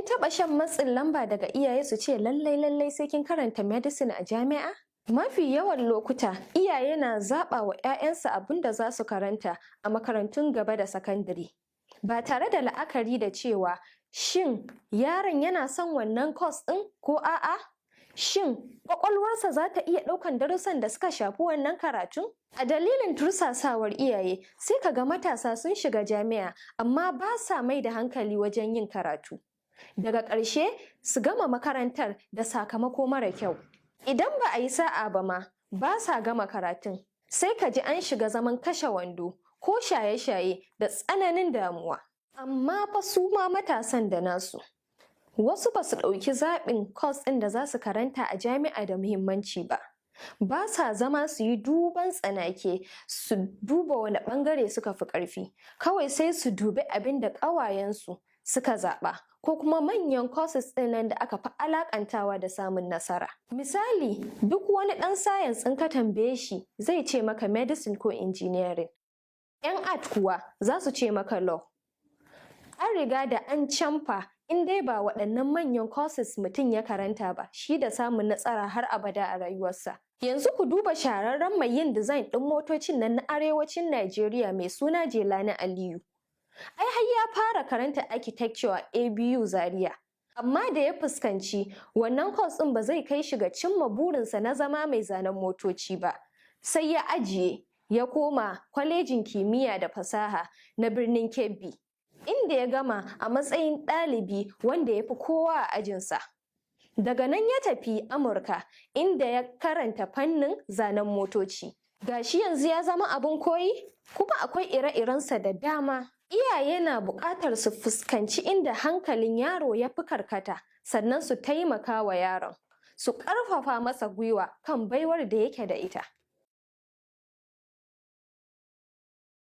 Taɓa shan matsin lamba daga iyaye su ce lallai lallai sai kin karanta medicine a jami'a? Mafi yawan lokuta, iyaye na zaɓa wa 'ya'yansu abin da za su karanta a makarantun gaba da sakandare, ba tare da la'akari da cewa shin yaron yana son wannan course ɗin ko a'a? Shin ƙwaƙwalwarsa za ta iya ɗaukan darussan da suka shafi wannan karatun? A dalilin tursasawar iyaye, sai ka ga matasa sun shiga jami'a amma ba sa mai da hankali wajen yin karatu. Daga ƙarshe su gama makarantar da sakamako mara kyau. Idan ba a yi sa'a ba ma, ba sa gama karatun. Sai ka ji an shiga zaman kashe wando ko shaye-shaye da tsananin damuwa. Amma fa su ma matasan da nasu. Wasu ba su ɗauki zaɓin course ɗin da za su karanta a jami'a da muhimmanci ba. Ba sa zama su yi duban tsanake su duba wane ɓangare suka fi ƙarfi. Kawai sai su dubi abin da ƙawayensu suka zaɓa ko kuma manyan courses ɗin nan da aka fi alaƙantawa da samun nasara. Misali, duk wani ɗan science in ka tambaye shi, zai ce maka medicine ko engineering. 'Yan art kuwa za su ce maka law. An riga da an camfa in dai ba waɗannan manyan courses mutum ya karanta ba, shi da samun nasara har abada a rayuwarsa. Yanzu ku duba shahararren mai yin design ɗin motocin nan na arewacin Najeriya mai suna Jelani Aliyu. Ai har ya fara karanta architecture a ABU Zaria. Amma da ya fuskanci wannan course ɗin ba zai kai shi ga cimma burinsa na zama mai zanen motoci ba, sai ya ajiye, ya koma kwalejin kimiyya da fasaha na birnin Kebbi, inda ya gama a matsayin ɗalibi wanda ya fi kowa a ajinsa. Daga nan ya tafi Amurka, inda ya karanta fannin zanen motoci. Gashi yanzu ya zama abin koyi, kuma akwai ire-irensa da dama. Iyaye na buƙatar su fuskanci inda hankalin yaro ya fi karkata, sannan su taimaka wa yaron, su ƙarfafa masa gwiwa kan baiwar da yake da ita.